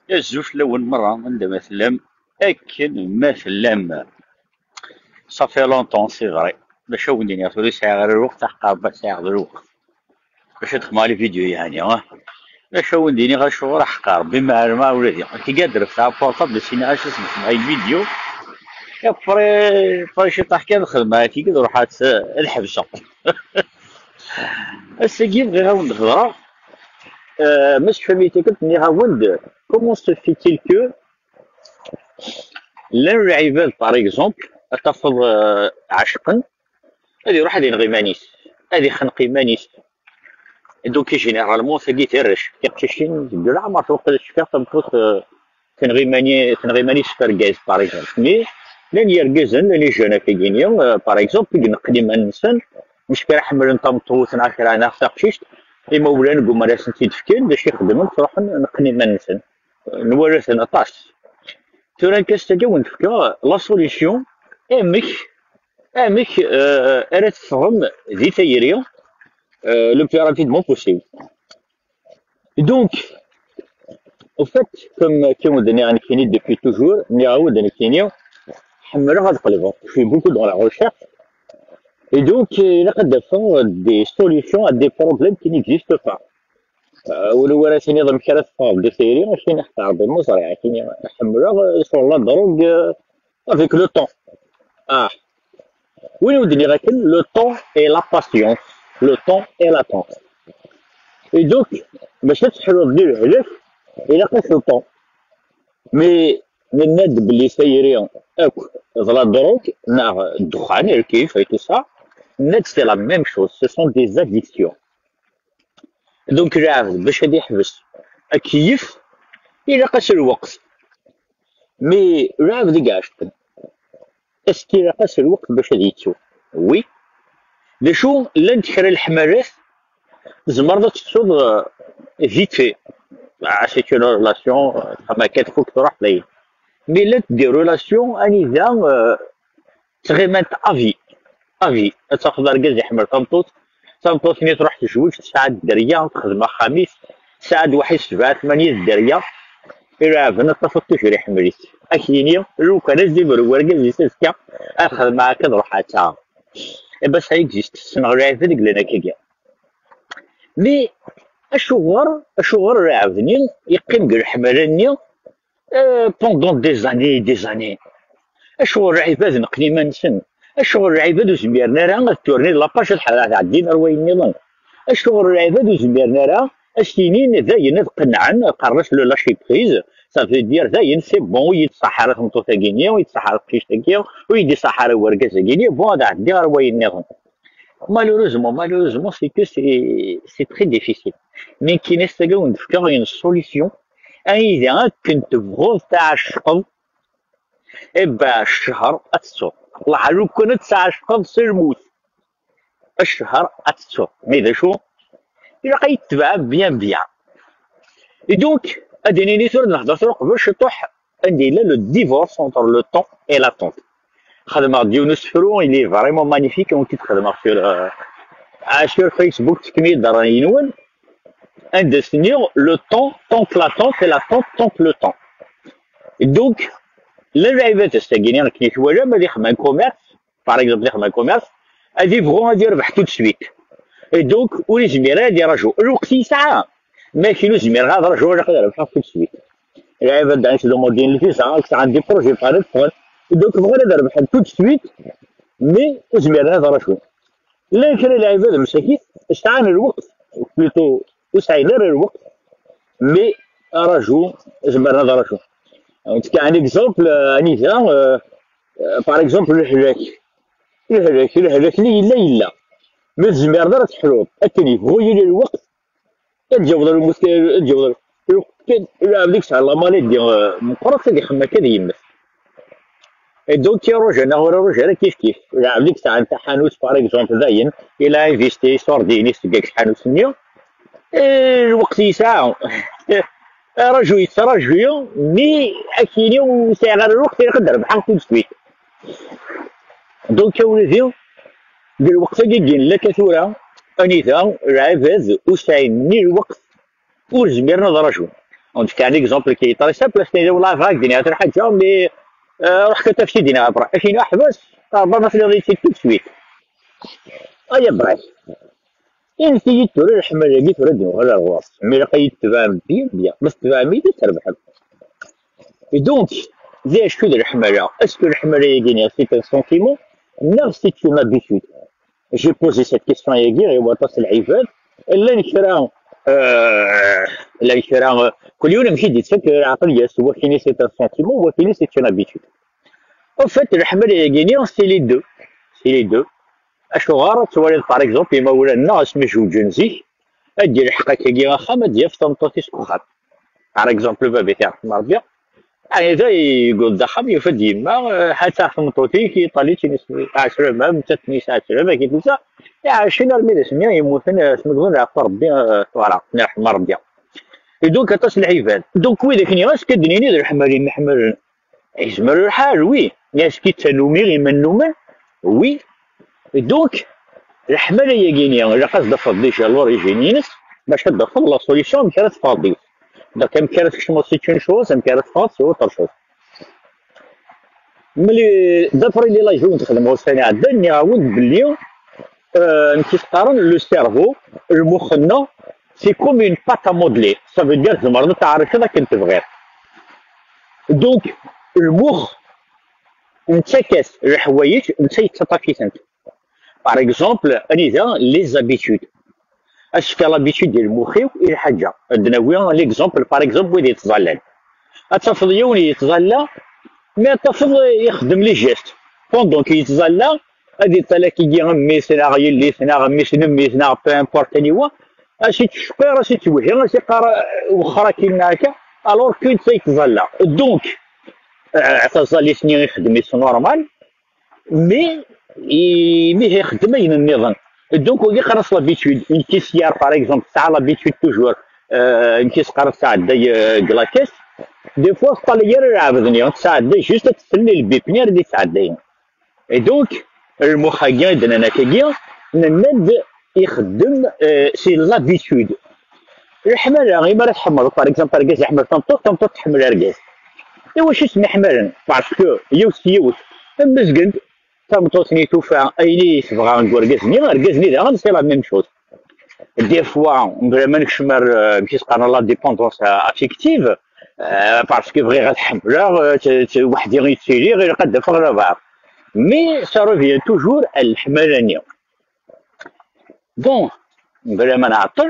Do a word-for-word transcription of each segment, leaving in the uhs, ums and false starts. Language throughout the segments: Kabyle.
Azul fell-awen merra, anda ma tellam, akken ma tellam. Ça fait longtemps, c'est vrai. D acu awen-d-iniɣ tura, ur sɛiɣ ara lweqt, aḥeqqar ma sɛiɣ d lweqt. Bac ad xedmeɣ les vidéos yeɛni, ah. D acu awen-d-iniɣ, acuɣer aḥeqqar, bima ɛelmeɣ ula d akka ad refteɣ apurṭab, d as-iniɣ acu smeḥmeɣ les vidéos. Après, après ciṭaḥ kan xedmeɣ tigi, ad ruḥeɣ ad, ad ḥebseɣ. Ass-agi bɣiɣ ad wen-d-hedreɣ, euh, ma tecfam i tikkelt nniɣ-awen-d, comment se fait-il que llan lɛibad, par exemple, ad tafeḍ, euh, ɛecqen, ad iruḥ ad ineɣ iman-is, ad ixneq iman-is. Donc, généralement, tagi tarrac, tiqcicin, deg leɛmer, twaqqel cfiɣ tameṭṭut, euh, tenɣ iman-i-, tenɣ iman-is f argaz, par exemple. Mais llan yergazen, llan ijeune akkagini, euh, par exemple, i ineqqen iman-nsen, mec kra ḥemmlen tameṭṭut neɣ kra neɣ taqcict, imawlan ggumman ad asen-tt-id-fken, d acu i xeddmen, ttruḥen neqqen iman-nsen. Nwala-ten aṭas. Tura nekk ass-agi ad wen-d-fkeɣ la solution, amek, amek, euh, ara teffɣem di tayri, euh, le plus rapidement possible. Donc, au fait, comme, comme d-nniɣ nekkini depuis toujours, nniɣ-awen-d nekkini, ḥemmleɣ ad qelbeɣ. Je suis beaucoup dans la recherche. Et donc, euh, ilaq ad d-afeɣ des solutions à des problèmes qui n'existent pas. Euh, wala wara tiniḍ amek ara teffɣeḍ di tayri, akkin ḥeqq Rebbi ma ẓriɣ, akkin ḥemmleɣ, euh, sur la drogue, euh, avec le temps. Ah. Win ur d-nniɣ akken, le temps et la patience. Le temps et l'attente. Et donc, bac ad teḥluḍ di lehlak, ilaq-ak le temps. Mais nenna-d belli tayri akk d la drogue, neɣ ddexxan, lkif, et tout ça, nenna-d c'est la même chose. Ce sont des addictions. Donc, lɛebd, bac ad iḥbes akeyyef, ilaq-as lweqt. Mais lɛebd i iɛecqen, est-ce que ilaq-as lweqt bac ad yettu? Oui. D acu, llant kra leḥmalat, tzemreḍ ad tettuḍ, euh, vite fait. Ah, c'est une relation, euh, txedmeḍ akka, tfuk, truḥ, dayen. Mais llant des relations anida, euh, ttɣimant à vie. À vie. Ad tafeḍ argaz iḥemmel tameṭṭut, tameṭṭut-nni truḥ tezweǧ, tesɛa dderya, texdem axxam-is, tesɛa-d waḥid sebɛa, tmanya dderya. Ilɛeben ad tafeḍ toujours iḥemmel-it. Ad k-yini, lukan ad s-d-iberru wergaz-is azekka, ad xedmeɣ akka, ad ruḥeɣ ad tt-aɣeɣ. Eh ben, ça existe. Ssneɣ lɛibad i yellan akkagi. Mais acuɣer, acuɣer lɛebd-nni yeqqim deg leḥmala-nni, euh, pendant des années et des années? Acuɣer lɛibad neqqen iman-nsen? Acuɣer lɛibad ur zmiren ara ad turnin la page, ad ḥ-, ad ɛeddin ar wayen nniḍen? Acuɣer lɛibad ur zmiren ara ad s-inin dayen, ad qennɛen, qqaren-as le lâcher prise, ça veut dire dayen, c'est bon, ur yi-d-ṣaḥ ara tmeṭṭut-agi-nni, ur yi-d-ṣaḥ ara teqcict-agi, ur yi-d-iṣaḥ ara wergaz-agi-nni, bon, ad ɛeddiɣ ar wayen nniḍen. Malheureusement, malheureusement, c'est que c'est, c'est très difficile. Mais nekkini ass-agi ad wen-d-fkeɣ une solution. Anida akken tebɣuḍ tɛecqeḍ, eh ben, ccher ad tettuḍ. Leɛlu kan ad tɛecqeḍ s lmut. Ccher ad tettuḍ. Mais d acu? Ilaq ad yetbeɛ bien, bien. Et donc, ad d-nini tura nehder tura qbel ciṭuḥ anda yella le divorce entre le temps et l'attente. Xedmeɣ-d yiwen usefru, il est vraiment magnifique, ad t-id-xedmeɣ sur, euh, sur Facebook, tefkem-iyi-d ṛṛay-nwen, anda s-nniɣ le temps tant que l'attente et l'attente tant que le temps. Donc, llan lɛibad ass-agi-nni akken i twalam ad ixemmen commerce, par exemple, ixemmen commerce, ad ibɣu ad yerbeḥ tout de suite. Et donc, ur izmir ara ad iraju. Lweqt yesɛa, mais akken ur zmireɣ ad rajuɣ, ilaq ad rebḥeɣ tout de suite. Lɛibad ɛni ttdumudin lviza, sɛan des projets bɣan ad ffɣen. Donc, bɣan ad rebḥen tout de suite, mais ur zmiren ad rajun. Llan kra lɛibad msakit, sɛan lweqt, plutôt, ur sɛin ara lweqt, mais araju, zemren ad rajun. Nettekka un exemple, euh, anida, euh, euh, par exemple, lehlak. Lehlak, lehlak, li yella, yella. Ma tzemreḍ ara teḥluḍ, akken yebɣu yili lweqt, ad d-yaweḍ lmut, ad d-yaweḍ lweqt kan, lɛebd i yesɛan la maladie, euh, meqqret, ad ixemmem akka ad yemmet. Et donc, iruja neɣ ur iruja ara kif kif. Lɛebd i yesɛan taḥanut, par exemple, dayen, il a investi sordin-is deg tḥanut-nni, eh, lweqt yesɛa. Araju yettraju, mi akken ur sɛiɣ ara lweqt, ilaq ad rebḥeɣ tout de suite. Donc, a wladi, deg lweqt-agi i yella akka tura, anida lɛibad ur sɛin ni lweqt, ur zmiren ad rajun. On fait un exemple qui est très simple, c'est la vraie, mais euh, روح كتفسي دينا après. Et sinon, حبس, ربما تلغي tout de suite. Ah, ya bref. Inti-yi-d tura leḥmala-agi tura d-nuɣal ar ɣur-s. Mi ilaq ad yi-d-tebɛem bien, bien. Ma tetebɛem-iyi-d, ad trebḥem. Et donc, d acu d leḥmala? Est-ce que leḥmala-agi-nni, c'est un sentiment? Neɣ c'est une habitude? J'ai posé cette question-agi i waṭas n lɛibad. Llan kra, euh, llan kra, euh, kul yiwen amek i d-yettak leɛqel-is, wakini c'est un sentiment, wakini c'est une habitude. En fait, leḥmala-agi-nni, c'est les deux. C'est les deux. Acuɣer ad twaliḍ, par exemple, imawlan-nneɣ asmi zewǧen zik, ad d-yelḥeq akkagi axxam, ad d-yaf tameṭṭut-is deg uxxam. Par exemple, baba-k iṛḥem Ṛebbi, ɛni da yegguḍ-d axxam, yufa-d yemma, eh, ḥatta tameṭṭut-ik, yeṭṭal-itt, ini-as, "Ɛeslama", nettat-nni, "Ɛeslama", kif netta, iɛacin armi d asmi yemmuten, eh, asmi yemmut, leɛfu Ṛebbi, eh, tura, iṛḥem Ṛebbi. Et donc, aṭas n lɛibad. Donc, widak-nni, est-ce que ad d-nini d leḥmala i mḥemmalen? Yezmer lḥal, oui. Est-ce que d tanumi i mennumen? Oui. Et donc, leḥmala-agi-nni, ilaq ad d-tafeḍ déjà l'origine-ines, bac ad d-tafeḍ la solution, amek ara teffɣeḍ deg-s. Donc, amek ara tkecmeḍ c'est une chose, amek ara teffɣeḍ c'est autre chose. Mli, d'après les lives i wen-xedmeɣ ussan iɛeddan, nniɣ-awen-d belli, euh, amek i s-qqaren, le cerveau, lmux-nneɣ, c'est comme une pâte à modeler. Ça veut dire, tzemreḍ ad tɛerceḍ akken tebɣiḍ. Donc, lmux, nettak-as leḥwayeǧ, netta yettaṭṭaf-itent. Par exemple, anida les habitudes. Ad s-fkeɣ l'habitude i lmux-iw i lḥaǧa. Ad d-nawi l'exemple, par exemple, wid yettẓallan. Ad tafeḍ yiwen yettẓalla, mi ad tafeḍ ixeddem les gestes. Pendant que yettẓalla, ad iṭṭal akkagi mmi-s, neɣ yelli-s, neɣ mmi-s n mmi-s, neɣ peu importe aniwa, ad s-ittcqir, ad s-ittwehhi, ad s-iqqar, "Wexxer akkin neɣ akka", alors que netta yettẓalla. Donc, eh, taẓallit-nni ixeddem-itt normal, mais i-, imi ixeddem ayen nniḍen. Donc, wagi qqaren-as l'habitude. Une caissière, par exemple, tesɛa l'habitude toujours, euh, une caisse qqaren tesɛedday, euh, deg la caisse. Des fois, ur teṭṭalay ara lɛebd-nni, tesɛedday juste ad tsel i lbip-nni ara d-yettɛeddayen. Et donc, lmux-agi i d-nnan akkagi, nenna-d ixeddem, euh, c'est l'habitude. Leḥmala, imi ara tḥemmleḍ, par exemple, argaz iḥemmel tameṭṭut, tameṭṭut tḥemmel argaz. I wacu i sen-ḥemmalen? Parce que yiwet s yiwet, am bezgen, tameṭṭut-nni tufa ayen i tebɣa deg urgaz-nni, argaz-nni daɣen c'est la même chose. Des fois, mebla ma nekcem ar, euh, amek i s-qqaren, la dépendance, euh, affective, euh, parce que bɣiɣ ad ḥemmleɣ, euh, t-, t-, weḥd-i i ttiliɣ, ilaq ad d-afeɣ labar. Mais ça revient toujours à leḥmala-nni. Bon, mebla ma nɛeṭṭel,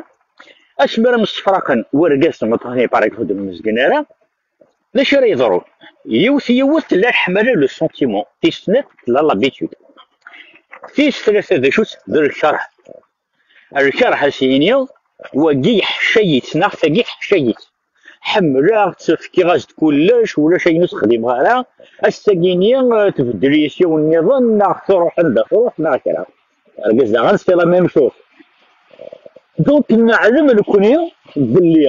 asmi ara msefraqen urgaz d tmeṭṭut-nni, par exemple, ur mezgen ara, d acu ara yeḍrun? Yiwet yiwet tella leḥmala, le sentiment, tis snat tella l'habitude. Tis tlata d acu-tt? D lkerh. Lkerh, a s-yini, wagi yeḥca-yi-tt, neɣ tagi teḥca-yi-tt. Ḥemmleɣ-tt, fkiɣ-as-d kullec, ulac ayen ur s-xdimeɣ ara. Ass-agi-ni, eh, tbeddel yes yiwen nniḍen, neɣ truḥ anda truḥ, neɣ kra. Argaz daɣen, c'est la même chose. Donc, neɛlem nekni belli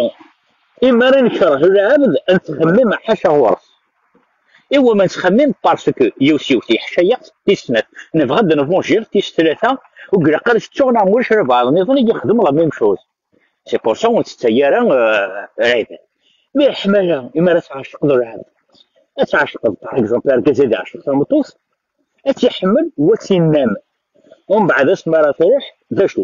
imi ara nekreh lɛebd, ad nettxemmim ḥaca ɣur-s. Iwa ma nettxemmim, parce que yiwet yiwet yeḥca-yaɣ, tis snat, nebɣa ad d-nvunjiṛ, tis tlata, ur ilaq ara tettuɣ neɣ ma ulac albaɛḍ nniḍen i yexdem la même chose. C'est pour ça ur nettetta ara, euh, lɛibad. Mi leḥmala, imi ara tɛecqeḍ lɛebd, ad tɛecqeḍ, par exemple, argaz ad iɛceq tameṭṭut, ad tt-iḥemmel, wa ad tt-innam. Umbeɛd asmi ara truḥ, d acu?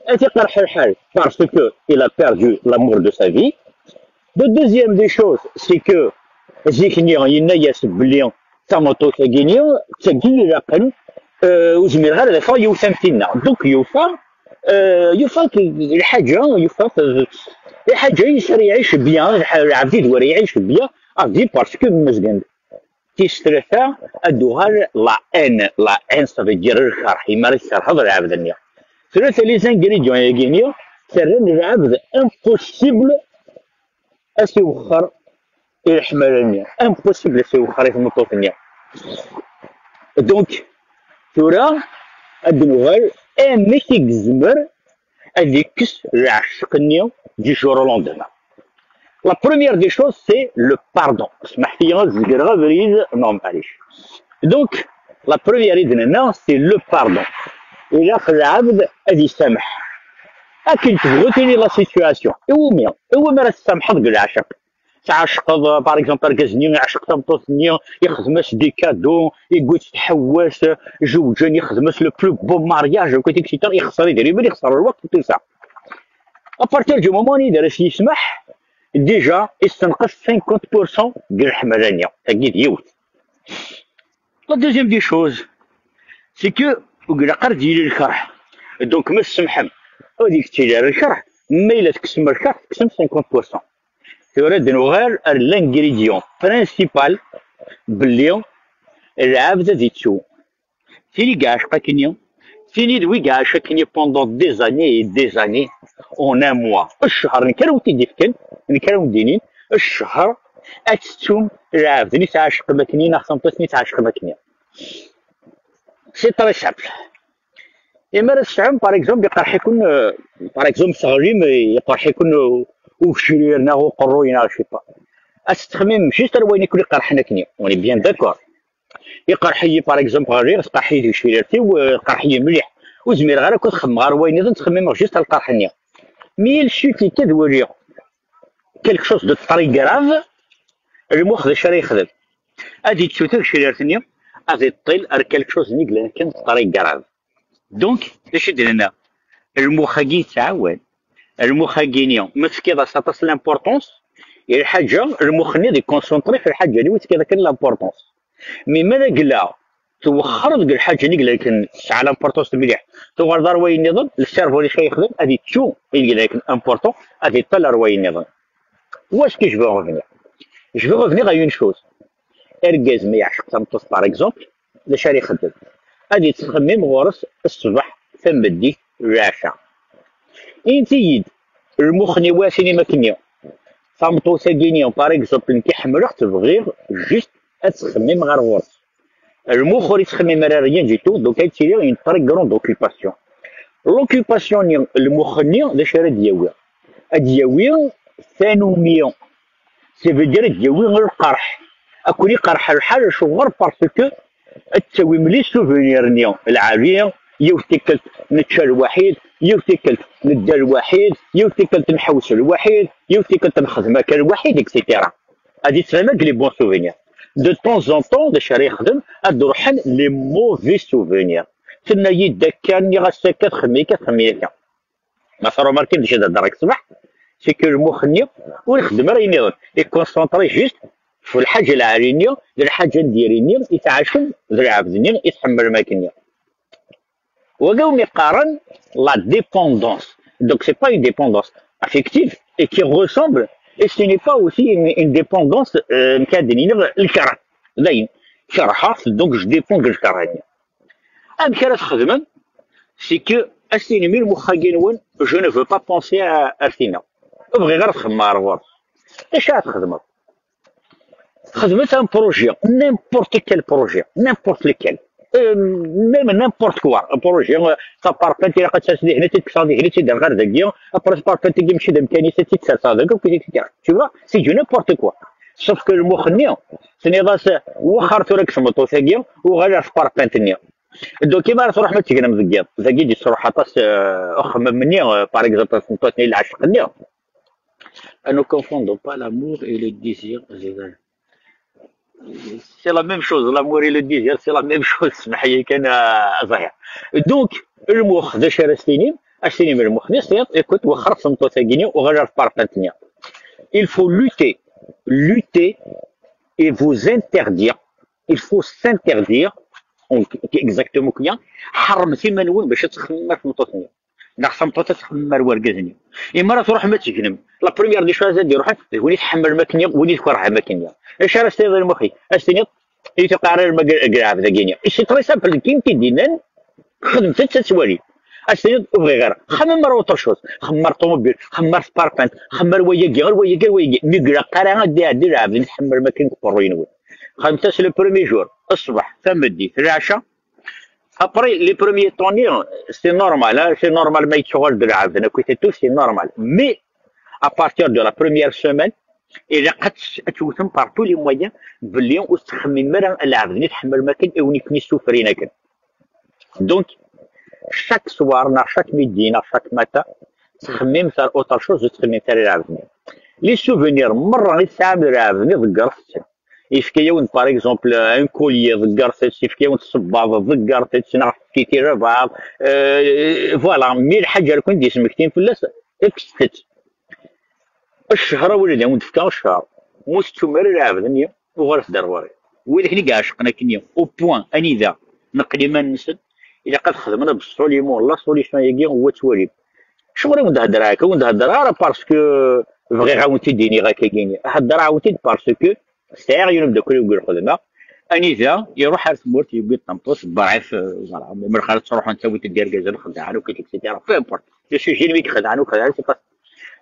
Ad t-iqerḥ lḥal, parce que il a perdu l'amour de sa vie. De deuxième des choses, c'est que zik-nni yenna-yas belli tameṭṭut-agi-nni d tagi ilaqen, euh, ur zmireɣ ara ad afeɣ yiwet am tinna. Donc yufa, euh, yufa lḥaǧa, yufa lḥaǧa-is ara iɛic bien, lɛebd-is ara iɛic bien, a vie, parce que mezgen. Tis tlata, ad d-tuɣal la haine. La haine, ça veut dire lkerh. Imi ara tkerheḍ lɛebd-nni. Tlata les ingrédients-agi-nni, terran lɛebd impossible ad s-iwexxer i leḥmala-nni. Impossible ad s-iwexxer i tmeṭṭut-nni. Donc, tura, ad d-nuɣal amek i yezmer ad ikkes leɛceq-nni du jour au lendemain. La première des choses, c'est le pardon. Smeḥt-iyi ad zegreɣ abrid, non, maɛlic. Donc, la première i d-nenna, c'est le pardon. Ilaq lɛebd ad isameḥ. Akken tebɣu tili la situation. Iwumi? Iwumi ara tsamḥeḍ deg leɛceq? Tɛecqeḍ, par exemple, argaz-nni iɛceq tameṭṭut-nni, ixdem-as des cadeaux, yewwi-tt tḥewwes, zewǧen, ixdem-as le plus beau mariage, et cetera. Ixṣer idrimen, ixṣer lweqt, tout ça. À partir du moment i d ara s-yismaḥ, déjà, issenqes cinquante pour cent deg leḥmala-nni. Tagi d yiwet. La deuxième des choses, c'est que ur ilaq ara ad yili lkerh. Donc, ma tsemḥem, ur d-yettili ara lkerh, ma yella tekksem lkerh, tekksem cinquante pour cent. Tura ad nuɣal ar l'ingrédient principal belli lɛebd ad ittu. Tin i iɛceq akkenni, tin i d wi iɛac akkenni pendant des années et des années, en un mois. Ccher, nekk ara wen-t-id-ifken, nekk ara wen-d-inin, ccher ad tettum lɛebd-nni tɛecqem akkenni neɣ tameṭṭut-nni tɛecqem akkenni. C'est très simple. Imi ara tesɛum, par exemple, iqerḥ-iken, euh, par exemple, teɣlim, iqerḥ-iken, euh, ugecrir neɣ uqerruy neɣ je sais pas. Ad tettxemmimem juste ar wayen i ken-iqerḥen akkenni. On est bien d'accord. Iqerḥ-iyi, par exemple, ɣliɣ, tqerḥ-iyi tgecrirt-iw, euh, tqerḥ-iyi mliḥ. Ur zmireɣ ara akk ad xemmeɣ ar wayen niḍen, ttxemmimeɣ juste ar lqerḥ-nni. Mais il suffit kan ad waliɣ quelque chose de très grave, lmux d acu ara yexdem? Ad ittu tagecrirt-nni, ad iṭṭil ar quelque chose-nni yellan kan très grave. Donc, d acu i d-nenna? Lmux-agi yettɛawan. Lmux-agi-ni, ma tefkiḍ-as aṭas n l'importance i lḥaǧa, lmux-nni ad iconcentré ɣef lḥaǧa-nni ur tefkiḍ akken l'importance. Mais ma d agla twexxreḍ deg lḥaǧa-nni yellan kan tesɛa l'importance mliḥ, tuɣaleḍ ar wayen nniḍen, le cerveau-ik ad yexdem, ad ittu ayen yellan kan important, ad iṭṭal ar wayen nniḍen. Où est-ce que je veux revenir? Je veux revenir à une chose. Argaz ma yeɛceq tameṭṭut, par exemple, d acu ara ixeddem? Ad yettxemmim ɣur-s ṣṣbeḥ, tameddit, lɛaca. Init-iyi-d, lmux-nni wa sini makenni, tameṭṭut-agi-nni, par exemple, nekk i ḥemmleɣ-tt, bɣiɣ juste ad ttxemmimeɣ ar ɣur-s. Lmux ur yettxemmim ara rien du tout, donc ad tili une très grande occupation. L'occupation-nni, lmux-nni, d acu ara d-yawi? Ad d-yawi tanumi. Ça veut dire ad d-yawi lqerḥ. Ad ken-iqerḥ lḥal, acuɣer? Parce que ad d-tawim les souvenirs-nni lɛali, yiwet tikkelt nečča lwaḥid, yiwet tikkelt nedda lwaḥid, yiwet tikkelt nḥewwes lwaḥid, yiwet tikkelt nexdem akka lwaḥid, et cetera. Ad yettɣimi deg les bons souvenirs. De temps en temps, d acu ara yexdem? Ad d-ruḥen les mauvais souvenirs. Tenna-yi-d akka, nniɣ-as akka, txemmem akka, txemmem akka. Ma tṛumarkim d acu i d-heddreɣ ṣṣbeḥ, c'est que lmux-nni ur ixeddem ara ayen nniḍen. Iconcentré juste ɣef lḥaǧa lɛali-nni, d lḥaǧa n diri-nni, i tɛacem d lɛebd-nni, i tḥemmlem akkenni. Wagi umi qqaren la dépendance. Donc, c'est pas une dépendance affective et qui ressemble, et ce n'est pas aussi une, une dépendance, euh, mkadden, lkerh. Dayen, kerheɣ-t, donc je dépends de lkerh-nni. Amek ara txedmem? C'est que ad s-tinim i lmux-agi-nwen, je ne veux pas penser à, à Tina. Ur bɣiɣ ara ad xemmeɣ ar ɣur-s. D acu ara txedmeḍ? Xedmet un projet, n'importe quel projet, n'importe lequel. Euh, même n'importe quoi, un projet, euh, taparpent, ilaq ad ters dihin, ad tt-id-kkseɣ dihin, ad tt-id-rreɣ ɣer dagi, après taparpent-agi mačči d amkan-is, ad tt-id-serseɣ dagi, et cetera. Tu vois, c'est du n'importe quoi. Sauf que lmux-nni, tenniḍ-as, wexxer tura deg tmeṭṭut-agi, uɣal ar tparpent-nni. Donc, imi ara tṛuḥem ad tegnem deg yiḍ, dagi d-yesruḥ aṭas, euh, uxemmem-nni, euh, par exemple, tameṭṭut-nni, lɛecq-nni. Ne confondons pas l'amour et le désir. C'est la même chose, l'amour et le désir, c'est la même chose. Smeḥ-iyi kan, euh, Zahir. Donc, lmux, d acu ara s-tinim? Ad s-tinim lmux-nni, c'est, écoute, wexxer tameṭṭut-agi-nni, uɣal ar tparpent-nni. Il faut lutter, lutter et vous interdire. Il faut s'interdire, donc, exactement, ḥeṛṛmet iman-nwen bac ad txemmem ar tmeṭṭut-nni. Neɣ tameṭṭut ad txemmem ar wergaz-nni. Imi ara tṛuḥem ad tegnem, la première des choses ad d-iṛuḥen, d win i tḥemmlem akkenni, win i tkeṛhem akkenni. Acu ara s-tiniḍ i lmux-ik? Ad s-tiniḍ, i tuqeɛ ara deg lɛebd-agi-nni. Et c'est très simple, d nekk i m-t-id-yennan, xedmet-tt ad twali. Ad s-tiniḍ, ur bɣiɣ ara. Xemmem ar autre chose. Xemmem ar ṭumubil, xemmem ar tparpent, xemmem ar wayagi, ar wayagi, ar wayagi. Mi ilaq ara ad d-iɛeddi lɛebd i tḥemmlem akken deg uqerruy-nwen. Xedmet-as le premier jour, ṣṣbeḥ, tameddit, lɛaca. Après, les premiers temps, c'est normal, hein, c'est normal, ma yettuɣal-d lɛebd, nekkni tout, c'est normal. Mais, à partir de la première semaine, ilaq ad t-, ad tewtem par tous les moyens belli ur tettxemmimem ara lɛebd-nni tḥemmlem akken i wen-iken-issufrin akken. Donc, chaque soir, neɣ chaque midi, neɣ chaque matin, Ttxemmimet ar autre chose, ur ttxemmimet ara i lɛebd-nni. Les souvenirs merra i tesɛam d lɛebd-nni, ḍeggret-ten. Yefka-yawen-d, par exemple, un collier, ḍeggret-t. Yefka-yawen-d sebbaḍ, ḍeggret-t, neɣ fket-t i rabaɛḍ. Euh, voilà, mi lḥaǧa ara ken-d-yesmektin fell-as, kkset-t. Ccher awal ad awen-d-fkeɣ, ccher. Ma ur tettum ara lɛebd-nni, uɣalet-d ar ɣur-i. Widak i iɛecqen akkenni, au point anida neqqen iman-nsen, ilaq ad xedmen absolument la solution-agi n wattwali. Acuɣer i wen-d-heddreɣ akka? Ur wen-d-heddreɣ ara parce que bɣiɣ ad wen-t-id-iniɣ akka-gini. Heddreɣ-awen-t-id parce que sɛiɣ yiwen umeddakel i lxedma, anida iruḥ ar tmurt, yewwi-d tameṭṭut, bref, euh, voilà, melxir ad ttruḥun, ttawin-d irgazen, xeddɛen akk, et cetera. Peu importe. Le sujet, lui, xeddɛen akk, xeddɛen, c'est pas.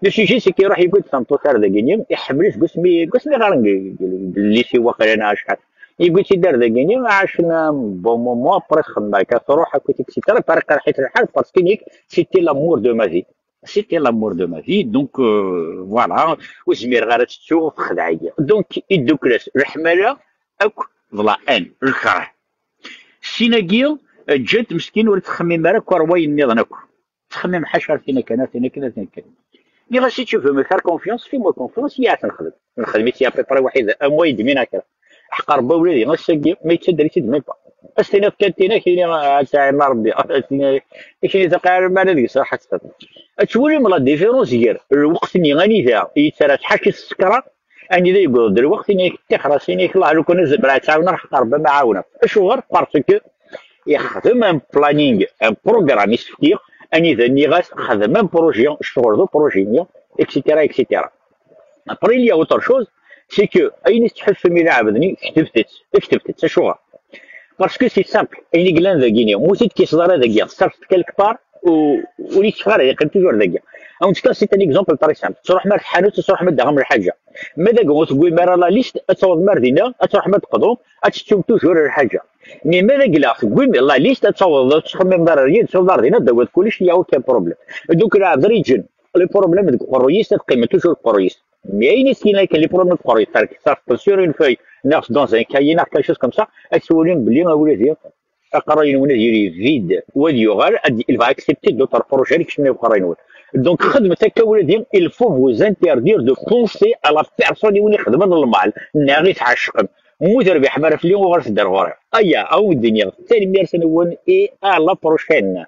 Le sujet, c'est que iruḥ yewwi-d tameṭṭut ar dagini, iḥemmel-itt seg wasmi, seg wasmi ɣaren deg lycée waqila neɣ acḥal. Yewwi-tt-id ar dagini, ɛacen un bon moment, après txemmem akka, truḥ akk, et cetera. Iqerreḥ-it lḥal, parce que nekk, c'était l'amour de ma vie. C'était l'amour de ma vie, donc, euh, voilà, ur zmireɣ ara ad tt-ttuɣ, texdeɛ-iyi. Donc, iddukkel-as leḥmala akk d la haine, lkerh. Sin-agi, ǧǧan-t meskin ur yettxemmim ara akk ar wayen nniḍen akk. Ttxemmim ḥaca ar tin akken, ar tin akken, ar tin akken. Nniɣ-as, si tu veux me faire confiance, fais-moi confiance, i ad t-nexdem. Nexdem-itt à peu près waḥid, un mois et demi neɣ kra. Ḥeqq Rebbi, ula d ass-agi, ma yettader-itt-id même pas. Ad s-tiniḍ kan tin, ad k-yini, ah, ad tɛin Rebbi. Ad s-tini, ad k-yini taqaɛer, ma ara deg-s raḥ ad txedmeḍ. Ad twalim la différence gar lweqt-nni anida yettarra tḥaci s tsekra, anida yewweḍ-d lweqt-nni, ttixer-as, ini-ak, Allah, lukan ad zemreɣ ad tt-ɛawneɣ, ḥeqq Rebbi ad m-ɛawneɣ. Acuɣer? Parce que yexdem un planning, un programme i s-fkiɣ, anida nniɣ-as, xdem un projet, ccɣel d uprojet-nni, et cetera, et cetera. Après, il y a autre chose, c'est que ayen i tettḥussum i lɛebd-nni, ktebet-tt, ktebet-tt, acuɣer? Parce que c'est simple, ayen i yellan dagini, ma ur t-id-tekkiseḍ ara dagi, tsers-t quelque part, u, ur yetteffeɣ ara, yeqqim toujours dagi. Ad wen-d-fkeɣ, c'est un exemple très simple. Tettruḥem ar tḥanut, tettruḥem ad d-taɣem lḥaǧa. Ma dagi ur tewwim ara la liste, ad tawḍem ar dinna, ad tṛuḥem ad d-teqḍum, ad tettum toujours lḥaǧa. Mais ma d agla tewwim la liste, ad tawḍeḍ, ad tettxemmimeḍ ara, ad tawḍeḍ ar dinna, ad d-tawiḍ kullec, il y a aucun problème. Donc, lɛebd ara yeǧǧen les problèmes deg uqerruy-is, ad qqimen toujours deg uqerruy-is. Mais ayen i s-yenna kan les problèmes deg uqerruy-is, c'est-à-dire que ça, sur une feuille, neɣ dans un cahier, neɣ quelque chose comme ça, ad twalim belli awladi, aqerruy-nwen ad yili vide, u ad yuɣal, ad, il va accepter d'autres projets, ad ikcem deg uqerruy-nwen. Donc, xedmet akka, awladi, il faut vous interdire de penser à la personne i wen-ixedmen lmal, neɣ i tɛecqem. Ma ur terbiḥem ara fell-i, uɣalet-d ar ɣur-i. Aya, ad wen-d-iniɣ, tanemmirt-nwen, et à la prochaine.